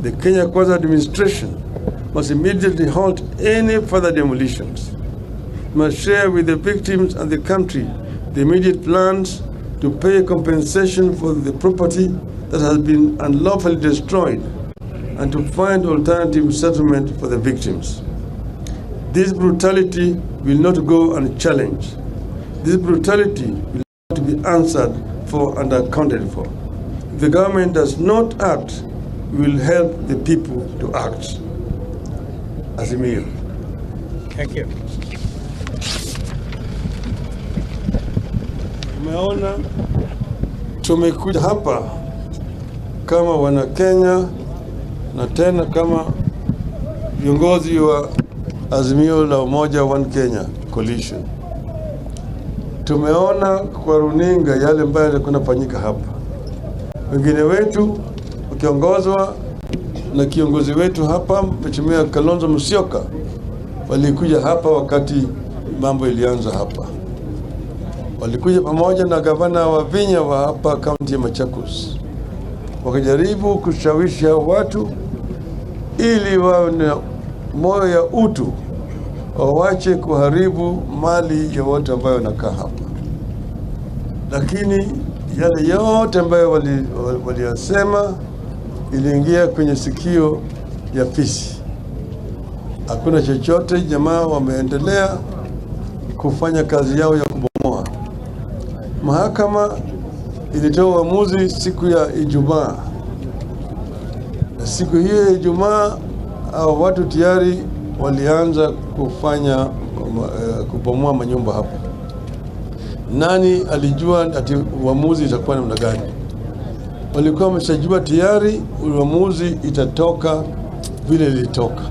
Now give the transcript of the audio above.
The Kenya Kwanza administration must immediately halt any further demolitions. It must share with the victims and the country the immediate plans to pay compensation for the property that has been unlawfully destroyed and to find alternative settlement for the victims. This brutality will not go unchallenged. This brutality will have to be answered for and accounted for. If the government does not act, we will help the people to act. Azimio. Thank you. Umeona, tumekuja hapa kama wana Kenya na tena kama viongozi wa Azimio la Umoja One Kenya Coalition. Tumeona kwa runinga yale ambayo yalikuwa yanafanyika hapa. Wengine wetu wakiongozwa na kiongozi wetu hapa Mheshimiwa Kalonzo Musyoka walikuja hapa wakati mambo ilianza hapa. Walikuja pamoja na gavana wa Vinya wa hapa kaunti ya Machakos, wakajaribu kushawishi hao watu ili wawe na moyo ya utu, wawache kuharibu mali ya watu ambayo wanakaa hapa. Lakini yale yote ambayo waliyasema iliingia kwenye sikio ya fisi. Hakuna chochote, jamaa wameendelea kufanya kazi yao ya kubomoa. Mahakama ilitoa uamuzi siku ya Ijumaa, na siku hiyo ya Ijumaa hao watu tayari walianza kufanya kubomoa manyumba hapo. Nani alijua ati uamuzi itakuwa namna gani? Walikuwa wameshajua tayari uamuzi itatoka vile ilitoka.